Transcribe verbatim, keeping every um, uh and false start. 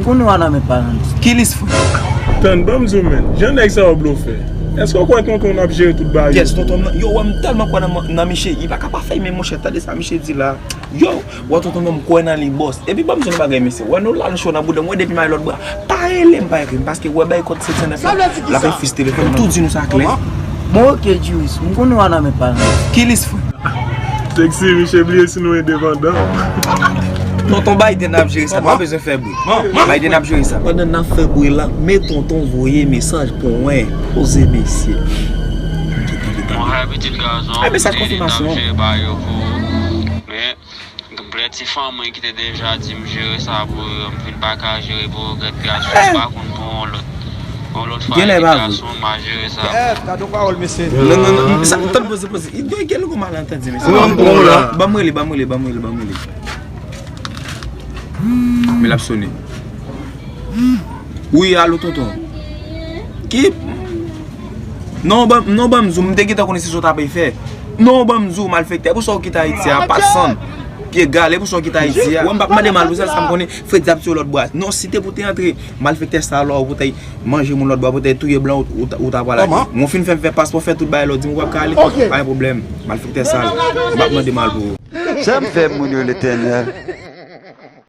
Konnen w a nan men paran nou. Ki lis, frè? Tann, ban m di w, men. Jan nèg sa yo blofè. Èske w kwè tonton w ap jere tout bagay? Yes, tonton m nan. Yo, wè, m tèlman kwè nan, nan Miche, li pa ka pa fè, men monchè, tande sa Miche di la. Yo, wè, tonton m nan, m kwè nan li, bòs. Epi ban m di w yon bagay, mesye. Wè, nou la, nou cho nan bouda, mwen depi m al lòt bra. Pa rele m, pa ekri m, paske wè, bay kòd sèt san nèf la, l ap fis telefòn. M tou di nou sa klè. Bon, ok, Juris, m konnen w a nan men paran nou. Ki lis, frè? Sexy, Miche bliye si nou endepandan. Tonton Biden ap jere sa, pa bezwen fè bri. Biden ap jere sa. Pandan n ap fè bri la, men tonton voye mesaj pou mwen. Poze mesye. Monchè, pitit gason, Ah, mesaj konfimasyon. Jere ba yo pou men gen plè ti fanm mwen ki te deja di m jere sa pou yo, m vin pa ka jere pou yo, gèt gason, m pa konn pou yon lòt. Yon lòt fwa, Genlè epi pa vre. Gason, m a jere sa. Kado pawòl, mesye. Non, non, non, sa, tann poze, poze. Li dwe gen yon malantandi, mesye. Non, bon, la. Ban m rele, ban m rele, ban m rele, ban m rele. Men l ap sone. Wi, alo, tonton. Ki? Non, ban, non, ban m di w, m te gentan konnen se sa w t ap fè. Non, ban m di w, malfektè. Pou sa w kite Ayiti a, pa sann. Pye gale, pou sa w kite Ayiti a. Wè, m p ap mande mal pou sèl sa m konnen, Freddy ap tiye w lòt bwa. Non, si te pou te antre, malfektè sa la, ou pou te manje moun lòt bwa, pou te touye blan, ou, ou, ou ta pral ale. Mwen fin fè m fè paspò, fè tout bagay la, ou di m ou p ap ka ale. Pa gen pwoblèm. Malfektè sa la. M p ap mande mal pou ou. Sa m fè moun yo, Letènèl?